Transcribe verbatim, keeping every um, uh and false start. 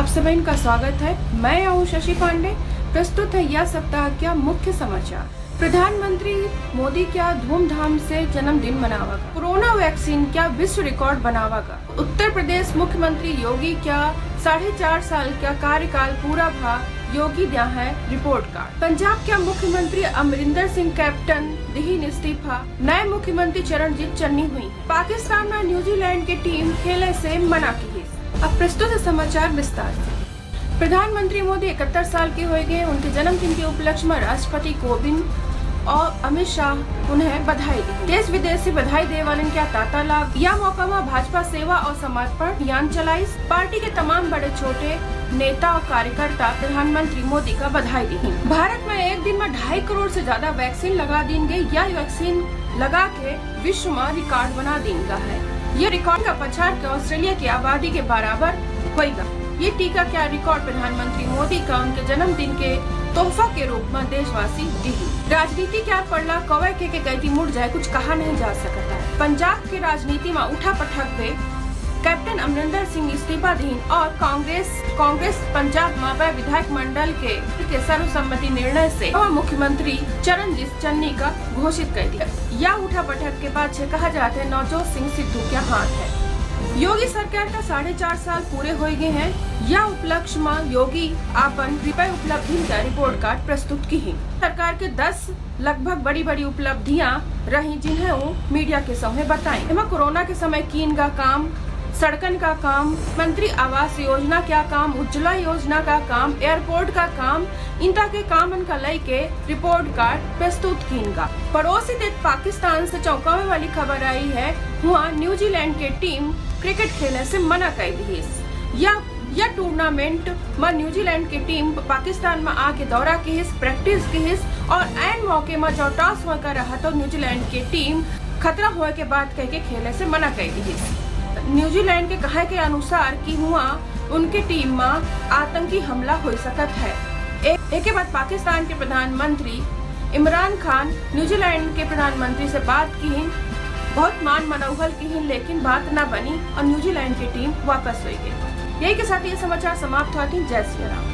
सभइन का स्वागत है। मैं हूँ शशि पांडे। प्रस्तुत है यह सप्ताह क्या मुख्य समाचार। प्रधानमंत्री मोदी क्या धूमधाम से जन्मदिन मनावागा? कोरोना वैक्सीन क्या विश्व रिकॉर्ड बनावागा? उत्तर प्रदेश मुख्यमंत्री योगी क्या साढ़े चार साल का कार्यकाल पूरा भा? योगी द्या है रिपोर्ट कार्ड। पंजाब क्या मुख्यमंत्री अमरिंदर सिंह कैप्टन दिहिन इस्तीफा, नए मुख्यमंत्री चरणजीत चन्नी हुई। पाकिस्तान मा न्यूजीलैंड के टीम खेले से मना किहिस। अब प्रस्तुत है समाचार विस्तार से। प्रधानमंत्री मोदी इकहत्तर साल के होइगे। उनके जन्मदिन के उपलक्ष्य मा राष्ट्रपति कोविंद और अमित शाह उन्हें बधाई दी। देश विदेश से बधाई देवे वालन क्या तांता लाग। या मौका मा भाजपा सेवा और समर्पण अभियान चलाइस। पार्टी के तमाम बड़े छोटे नेता और कार्यकर्ता प्रधानमंत्री मोदी का बधाई दी। भारत मा एक दिन मा ढाई करोड़ से ज्यादा वैक्सीन लगा दीन गई। या वैक्सीन लगा के विश्व मा रिकॉर्ड बना दीन गा है। ये रिकॉर्ड का पछाड़ के ऑस्ट्रेलिया की आबादी के बराबर होइगा। ये टीका क्या रिकॉर्ड प्रधानमंत्री मोदी का उनके जन्मदिन के तोहफा के रूप मा देशवासी दिही। राजनीति क्या पड़ला, कवय के, के गलती मुड़ जाए, कुछ कहा नहीं जा सकता है। पंजाब के राजनीति मा उठा पटक भे। कैप्टन अमरिंदर सिंह इस्तीफा दीन और कांग्रेस कांग्रेस पंजाब मा वह विधायक मंडल के, के सर्वसम्मति निर्णय से नवा मुख्यमंत्री चरणजीत चन्नी का घोषित कर दिया। या उठा पटक के पाछे कहा जात है नवजोत सिंह सिद्धू क्या हाथ है। योगी सरकार का साढ़े चार साल पूरे होइगे हैं। या उपलक्ष्य मा योगी आपन रुपए उपलब्धि का रिपोर्ट कार्ड प्रस्तुत किहिन। सरकार के दस लगभग बड़ी बड़ी उपलब्धियां रही, जिन्हें वो मीडिया के सामने बताएं। एमा कोरोना के समय कीन का काम, सड़कन का काम, मंत्री आवास योजना का काम, उज्ज्वला योजना का काम, एयरपोर्ट का काम, इनता के कामन का लइके रिपोर्ट कार्ड प्रस्तुत कीन गा। पड़ोसी देश पाकिस्तान से चौंकावे वाली खबर आई है, हुआ न्यूजीलैंड के टीम क्रिकेट खेले से मना कर दिहिस। या या टूर्नामेंट मा न्यूजीलैंड के टीम पाकिस्तान मा आके दौरा किहिस, प्रैक्टिस किहिस और ऐन मौके मा जौ टॉस होए का रहा तो न्यूजीलैंड के टीम खतरा होए के बात कह के खेले से मना कर दिहिस। न्यूजीलैंड के कहे के अनुसार कि हुआ उनके टीम मा आतंकी हमला हो सकत है। ए-, एके बाद पाकिस्तान के प्रधानमंत्री इमरान खान न्यूजीलैंड के प्रधानमंत्री से बात किहिन, बहुत मान मनौहल किहिन, लेकिन बात ना बनी और न्यूजीलैंड की टीम वापस होइ गई। यही के साथ ये समाचार समाप्त हुआ थी। जय सिया राम।